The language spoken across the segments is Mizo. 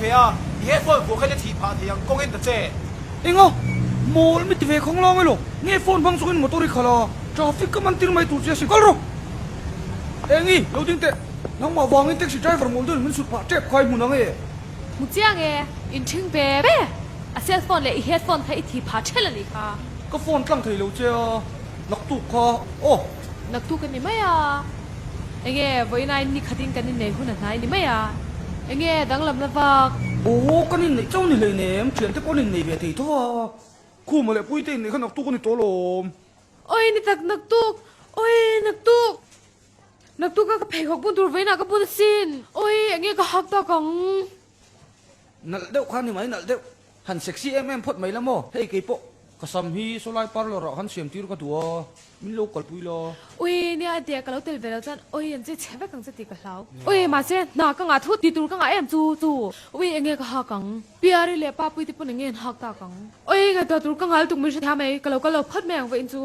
ve a, i headphone vuah kha i la thih phah thei ang, kawng en ta che. Enga? Mawl mi ti ve khawng lang elaw? Nge phone hmang chungin motor i khalh a, traffic ka man tir mai tur che a si. Kal rawh! Engi, lo ding teh. Nangmah vangin taxi driver mawl deuhin min sut phah tep kha i hmun ang e. Hmu chiang e, in ṭhing ve ve. A cell phone leh i headphone kha i thi phah ṭhelh a nih kha. Ka phone tlang thei lo che a, naktuk kha aw. Naktuk a ni mai a. Enge vawiinain ni khatin kan innei hun a hnai ni mai a. Enge danglam la vak. Aw, kan inneih chauh ni hleinem, thiante pawh an innei ve thei tho a. Khuma leh Puite inneih kha naktuk a ni tawh alawm. Awi ni tak naktuk, awi naktuk. Naktuk a ka pheikhawk bun tur vawiinah ka bun asin. Awi, enge ka hak tak ang. Nalh deuh kha ni mai, nalh deuh. Han sexy em em phawt mai la maw? Hei kei pawh ka sam hi sawlai parlour ah khan siam tir ka duh a, min lo kalpui la. Ui, nia a tia ka lo tel ve lo chuan ui an che chhe vek ang che tih ka hlau. Ui, mahse hna ka ngah thut tih tur ka ngah em chu chu. Ui, enge ka hak ang? Piari leh Papui te pawn enge an hak tak ang? Ui, ngaihtuah tur ka ngal tuk min hrethiam mai, ka lo kal lo phawt mai ang vawiin chu.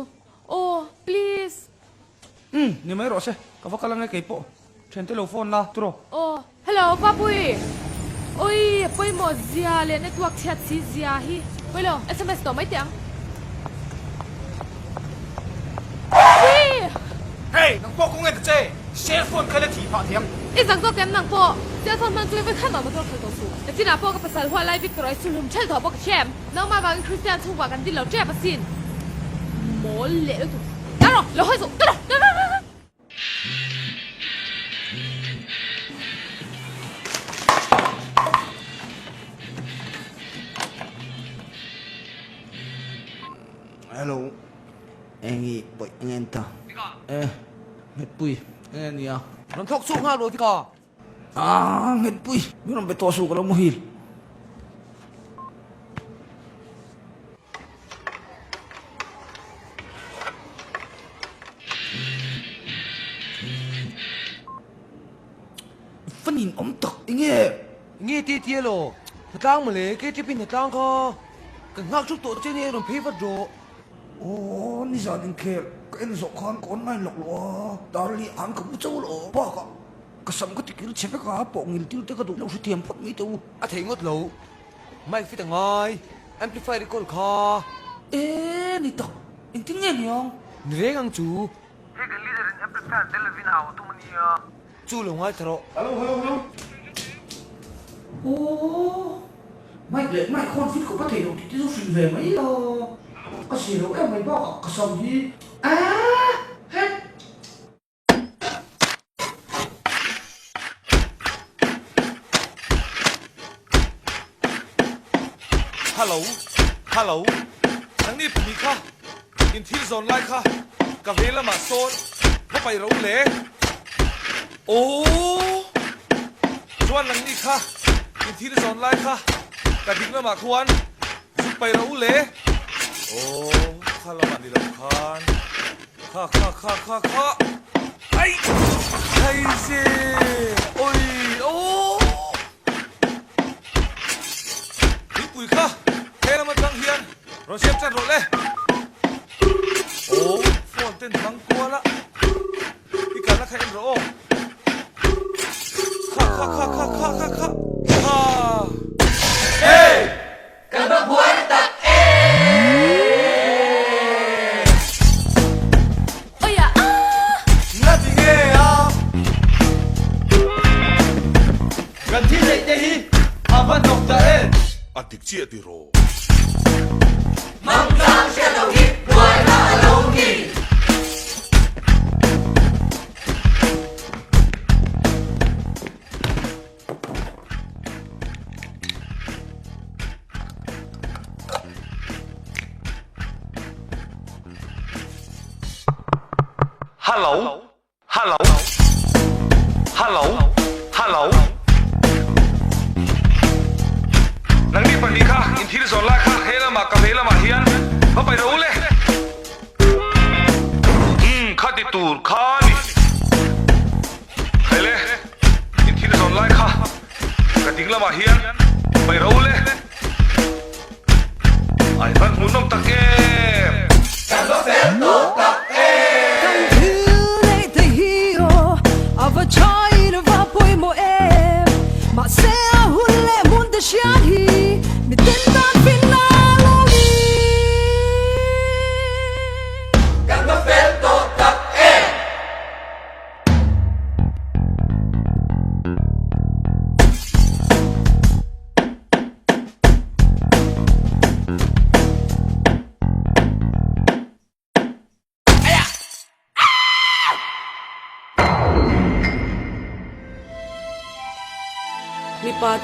Aw, please. Umm, ni mai rawh se, ka va kal ange kei pawh. Thiante lo phone la, tiraw? Aw, hello Papui! Oi, a pawimawh zia leh network chhiat si zia hi. Pawilo, sms tawh mai teh ang. Papui! Hey, nang pawh kawng nge ta che? Cell phone kha la thih phah thei ang. I zak zawk em nang pawh? Cell phone hmang chu i vekhan mah motor khal tawh suh. Nachinah pawh ka pasal hual lai Victor ai sulhlum ṭhelh tawh pawh ka hria em? Nangmah vangin Christian chhungkua kan din lo ṭep asin. Mawl leh lutuk. Dah rawh, lo hawi suh, dah rawh, dah rawh, dah rawh. Hello, engi pawih enge an ta? E, Nghetpui, enge nia? Rawn thawk chhuak nghal rawh tika. Ah, Nghetpui, min rawn be tawh suh ka lo muhil. Va nin awm tak enge? Nge ti ti elaw? Hnatlang mawle, KTP hnatlang kha kan nghak ṭhup tawh che nia rawn phei vat rawh. Aw, nizan inkhel ka en zawh khan ka online lawk lo a, Darli an ka mu chauh lo bakah ka sam ka tikir chhe vek a, pawh ngil tir te ka duh lo hrethiam phawt mai teh u. A thei ngawt lo. Mic fit a ngai, amplifier i kawl kha. E ni tak, engtin nge niang? Ni reng ang chu. Hei kan leader in amplifier tel lovin a au tum a nia. Chu lo ngaithla rawh. Hello hello hello. Aww mic leh mic khawn fit khawp a thei lo tih te chu hrilh ve mai la. Ka si lo em mai bakah ka sam hi. Aaa het. Hello, hello, nangni pahnih kha in thil zawn lai kha ka vei lamah sawn va paih ro le. Aww, chuan nangni kha in thil zawn lai kha ka ding lamah khuan zuk paih ro le. Aww, kha lamah ni lo khan. Kha kha kha kha kha ai thai ze oi oh Thingpui kha he lam atang hian rawn siam chan rawh le Oh phone ten hmang kual a i kalna kha en rawh aw Kha kha kha kha kha kha kha kha Hey! Kan va buai tak e! Oi a ah! Nga ti nge a? Kan thil neih te hi a va hnawk ta e! A dik chiah ti rawh. Mangtlang hriat lo hi buaina a lo ni. Hello Hello Hello Hello Nangni pahnih kha in thil zawn lai kha he lamah ka vei lamah hian va paih ro le. Umm kha ti tur kha ni. Hele, in thil zawn lai kha ka ding lamah hian paih ro le. Ai van hmuhnawm tak em! Kan va fel tawh tak em! Kan thil neih te hi aw, a va thain a va pawimawh em? Mahse a hun leh hmun.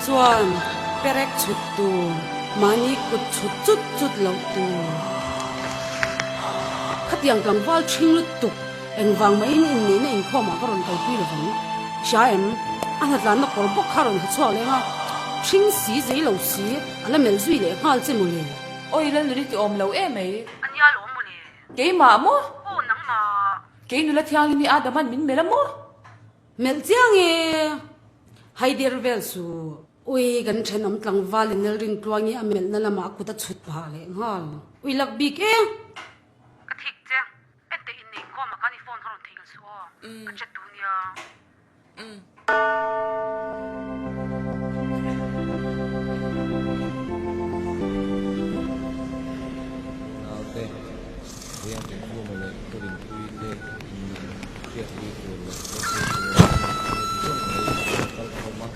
chuan perek chhut tur, mahni kut chhut chut chut loh tur. Khatiang tlangval ṭhing lutuk engvang mahin inneihna inkhawmah ka rawn kalpui lovang. Hria em? A hnatlanna kawr bawk kha rawn ha chhuak leng a, ṭhing si zei lo si a la melh zui leh nghal che mawle. Awi Lalnuni ti awm lo em mai. A nia lo mawle. Keimah maw? Aw nangmah. Kei nula thianghlim hi Adaman min melh a maw? Melh chiang e, Haider vel su. Ui, kan thenawm tlangval in Nelrin tluangi a melhna lamah a kut a chhut phah leh nghal. Ui lak bik e. Ka thik che, ente innei inkhawm ah khan i phone kha rawn theihnghilh suh aw, ka chat duh nia. Naute, Riangtinkhuma leh Thurinpuite inneih hriatpui tur leh ropui turin mi zawng mai an kal khawm a,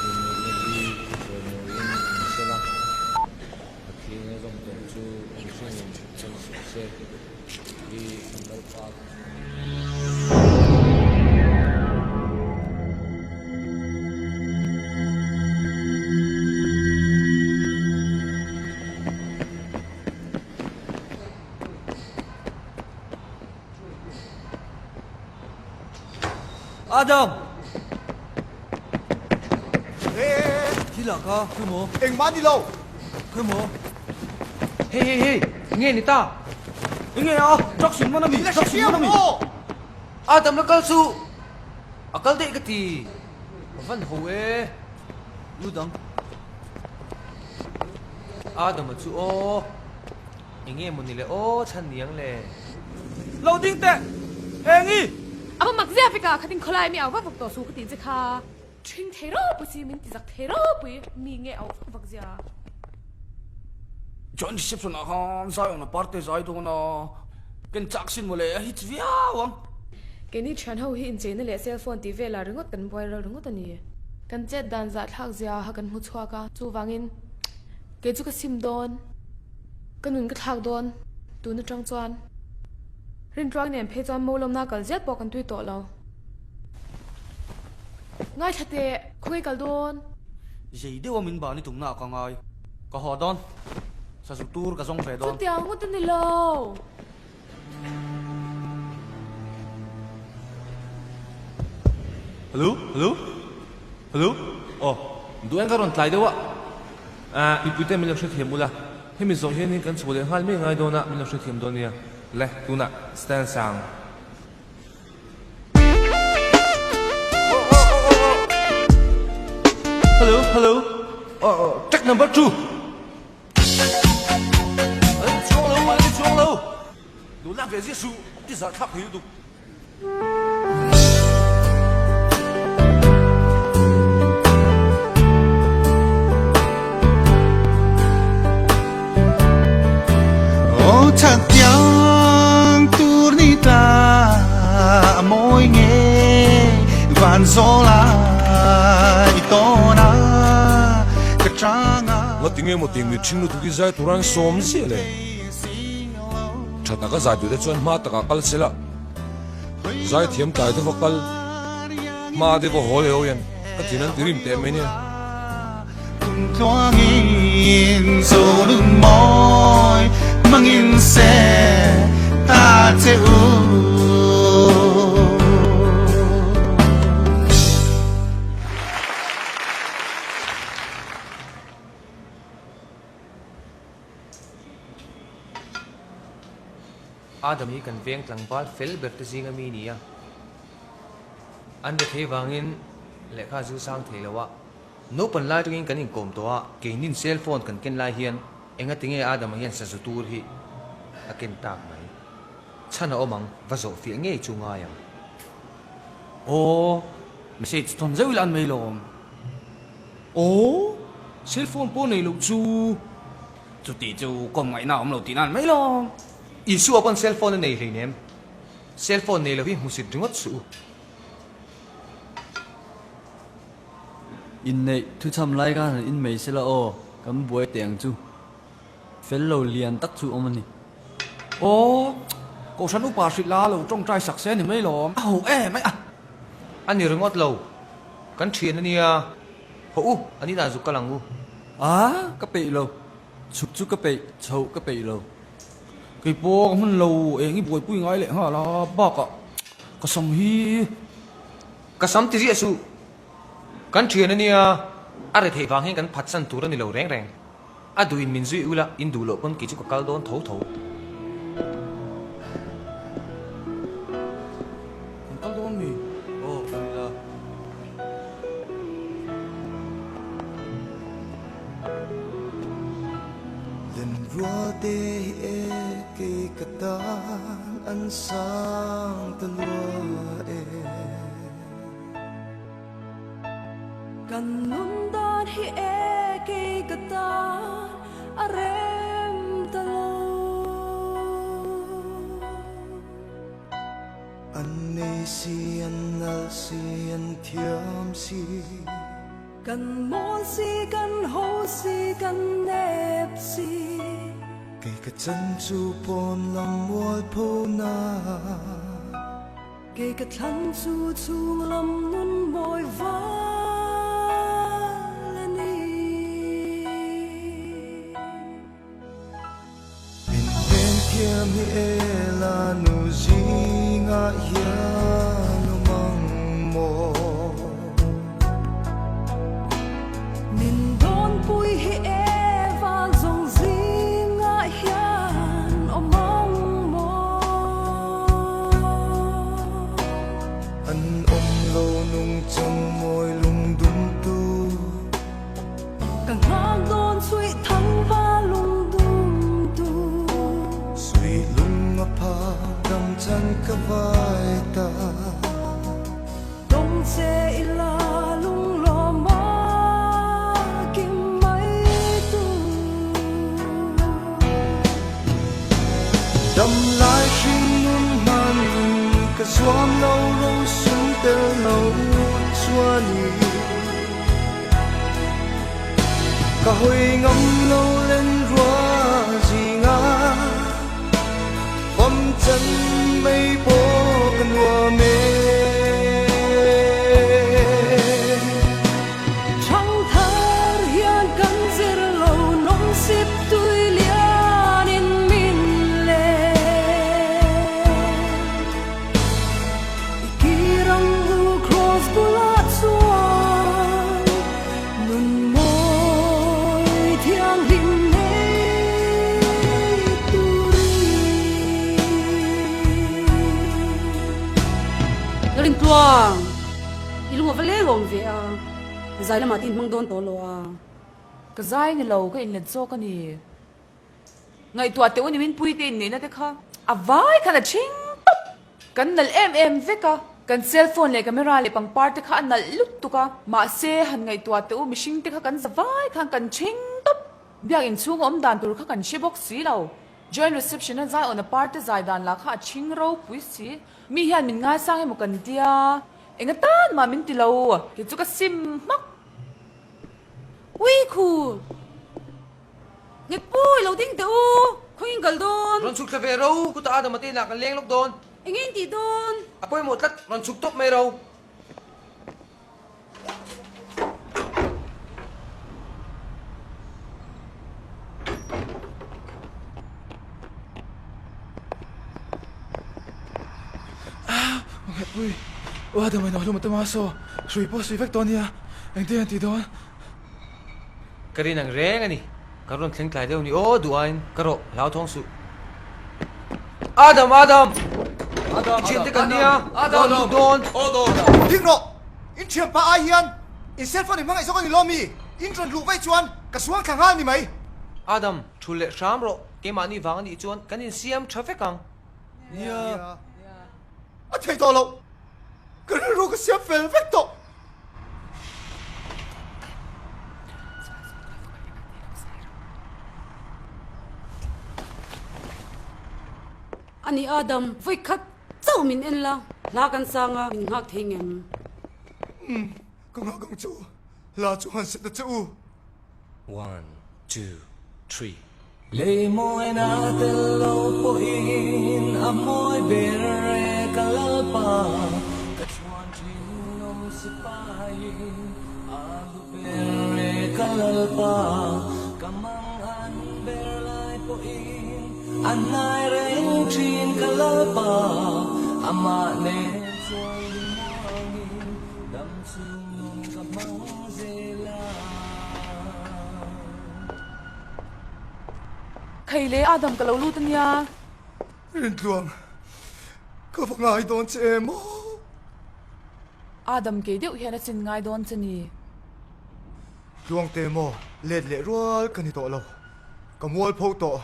inneihna hi chawimawiin an sel a, Pathian a zawm tawh chu mihringin then suh se hi kan Lalpa Adam! Thil ah kha khawi maw? Engmah ni lo! Khawi maw? Hey hey hey! Nge ni ta? Enge a? Truck in man a mi? Truck in man a mi? Adam la kal suh! A kal daih ka ti. A van ho e. Lu dang. Adam-a chu aw. Enge maw ni le aw chhan niang le. Lo ding teh! Engi! A va mak zia vek a, khatin khawlai mi au vak vak tawh su ka tih che kha. Ṭhing thei ropui si, min ti zak thei ropui, mi nge au vak vak zia. Joint reception ah khan Zion a parte zai dawn a, ken chak sin mawle a hit viau ang. Keini thian ho hi incheina leh cell phone tih velah ringawt kan buai ral ringawt a ni. Kan chet dan zahthlak zia kha kan hmu chhuak a, chuvangin kei chu ka sim dawn, ka nun ka thlak dawn tun atang chuan Rintluang nen phei chuan Molawmna kal zel pawh kan tui tawh lo. Ngaithla teh, khawnge kal dawn? Zei deuha min ban i tumna ah ka ngai. Ka haw dawn. Sazu tur ka zawng ve dawn. Chutiang ngawt a ni lo. Hello, hello, hello, aw, duh en ka rawn tlai deuh a, ah mipuite min lo hrethiam ula, hemi zawh hianin kan chhuah leh nghal mai ngai dawn a, min lo hrethiam dawn nia, le tunah stand sang. Hello, hello, oh, track number 2. An chuang lo, an chuang lo. Lu lak ve zia su, ti zar thlak thei lutuk. Aw chhaktiang tur ni tla a mawi nge van zawl ai tawn a ka chang a. Ngati nge maw ting mi thin lutuk i zai tur an sawm ziah le? Tha taka zai duh te chuan hma takah kal se la, zai thiam tlai te va kal, hma te va haw leh ho hian ka thin an ti rim teh mai nia. Tluangin zonun mawi hmangin se ta che u. Adam hi kan veng tlangval fel ber te zinga mi nia. An be thei vangin lehkha zu sang thei lo a. Naupan lai atangin kan inkawm tawh a, keinin cell phone kan ken lai hian engati nge Adama hian sazu tur hi a ken tak mai. Chhan a awm ang, va zawh fiah ngei chu ngai ang. Aw, message thawn zeuh ila an mai lawm. Aw, cell phone pawh nei loh chu chuti chu kawm ngaihna a awm lo tih nan mai lawm. Isua pawn cell phone a nei hleinem. Cell phone nei lo hi hmusit ringawt suh u. Inneih thuchham lai khan han in mai sela aw, kan buai teh ang chu. Fel lo lian tak chu awm a ni. Aw, Kohhran upa hrilh la lo tawngtai sak se a ni mai lawm. A ho em mai a. A ni ringawt lo, kan thian a nia. Hawh u, an inah zuk kal ang u. A, ka peih lo. Chhuk chu ka peih, chhoh ka peih lo. Kei pawh ka hman lo, eng i buaipui ngai leh nghal a, bakah ka sam hi. Ka sam ti ziah suh. Kan thian a nia, a re theih vang hian kan phatsan tur a ni lo reng reng. A duh in min zui ula, in duh loh pawn kei chu ka kal dawn tho tho. Kan kal dawn mi? Aw, kal ila. Lenrualte hi e kei ka tan an sang ta lua e. Kan nun dan hi e kei ka tan a rem ta lo. An nei si, an nalh si, an thiam si. Kan mawl si, kan ho si, kan nep si. Kei ka chan chu pawn lam mualpho na. Kei ka thlan chu chhung lam nun mawi val a ni. Min hnen thiam hi ela nu zingah hian awm ang maw? Min dawnpui hi e val zawng zingah hian awm ang maw? An awm lo nung chang mawi lungdum tu. Ka nghak dawn suih thang va lungdum tu. Suih lung a pha dam chan ka vai ta. Dawng che ila lunglawm a kim mai tu. Dam lai hring nun hman ka zuam lo ro sum tel lo chuan i. Ka hawi ngam lo len rua zinga fam chan mai pawh ka nuam e. Thang thar hian kan zir lo nawm sip tui lian in min le. I kir ang u cross bulah chuan nun mawi thianghlim nei turin. Lalintluang, i lung a va leng awm ve a, zai lamah te inhmang dawn tawh lo a. Ka zai ni lo, ka inlet zawk a ni. Ngaihtuah teh u ni min pui te inneihna te kha a vai khan a chhing tawp. Kan nalh em em vek a, kan cell phone leh camera leh pangpar te kha a nalh lutuk a, mahse han ngaihtuah teh u mihring te kha kan za vai khan kan chhing tawp. Biak inchhung a awm dan tur kha kan hre bawk si lo. Joint reception a zai awna par te zai dan lah kha a chhing ropui si. Mi hian min ngaisang emaw kan tia, enga tan mah min ti lo, kei chu ka sim hmak. Ui khu! Nghet pui lo ding teh u, khaw in kal dawn. Rawn chhuk thla ve ro, khutah Adama te inah kan leng lawk dawn. Eng in tih dawn? A pawimawh tlat, rawn chhuk tawp mai ro. Nghet pui, u Adama in a hlum a tam a saw, hrui pawh a sui vek dawn nia, engtin an tih dawn? Ka rin ang reng a ni. Ka rawn thleng tlai deuh ni aw duh aiin ka rawh hlauthawng suh. Adam! Adam! Adam! I thiante kan nia! Adam! Dawn dawn! Aw dawn! Ding rawh! In thianpa ai hian in cell phone in hmangaih zawk a ni lo mi? In rawn luh vaih chuan ka suang thla nghal ni mai. Adam, thu leh hram rawh. Keimahni vang a nih chuan kan insiam tha vek ang. Nia. A thei tawh loh. Ka rilru ka siam fel vek tawh. Ani Adam, vawi khat chauh min en la, hla kan sang a, min nghak thei ngem? Umm, ka nghak ang che u, hla chu han set a che u. One, two, three. Lei mawina tel lo pawhin a mawi ber e ka Lalpa, ka chhuan thin awm si pahin a hlu ber. Lalpa ka mangan ber lai pawhin a hnai reng thin ka Lalpa amah nen chuan lungmuangin dam chhung nun ka hmang zel a. Khei leh Adam ka lo lut ania. Rintluang, ka va ngai dawn che em aw? Adam kei deuh hian a chin ngai dawn che ni. Tluangte maw, let leh rual ka ni tawh lo. Ka mual pho tawh.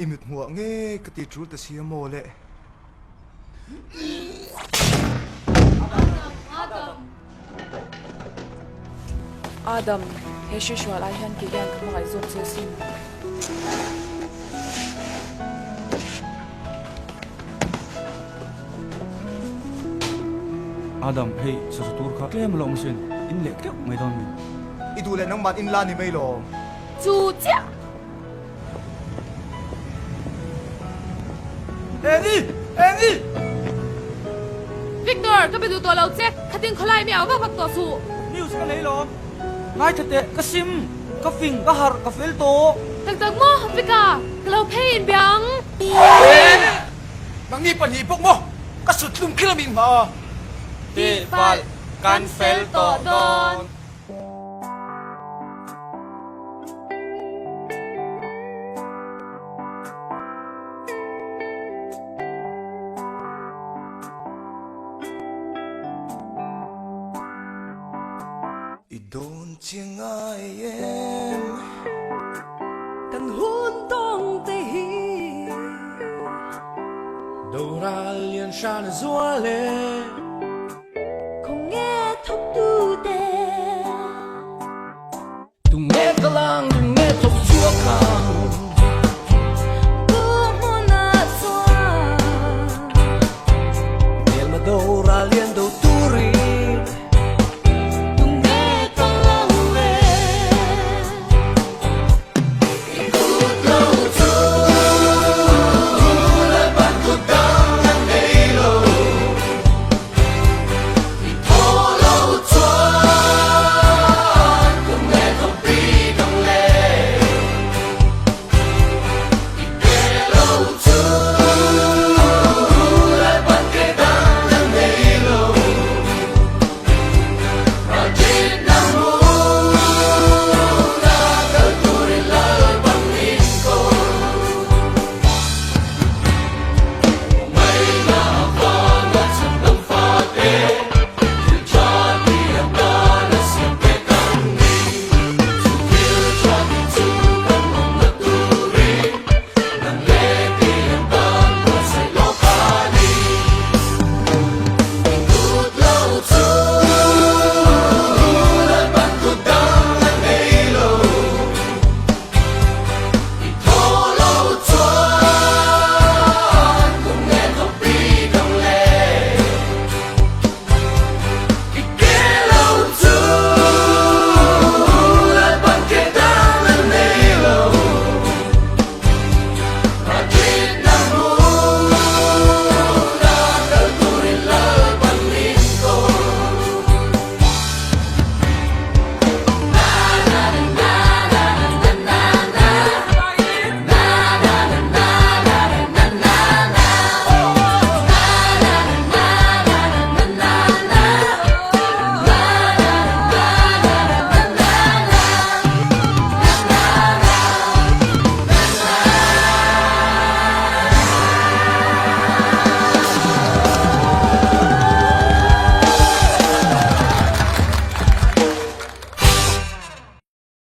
I mit hmuah nge ka ti tul ta si a maw le. Adam, he hri hrual ai hian kei hian ka hmangaih zawk che asin. Adam, hei sazu tur kha tlem a lo awm asin, in leh keuh mai dawn mi. I duh leh nangman in la ni mai lawm. Chu chiah! Annie! Annie! Victor, ka be duh tawh lo che, khatin khawlai mi au vak vak tawh suh. News ka nei lawm. Ngaithla teh, ka sim, ka fing, ka harh, ka fel tawh. Tak tak maw, Vika, ka lo phei inbia ang. Nangni pahnih bawk maw, ka sut tlum khil a mi hma a. Tihpalh, kan fel tawh dawn. I dawn che ngai em? Kan hun tawng te hi. Doral lian hran a zual e. Khawnge thawk tu te. Tunge ka lang?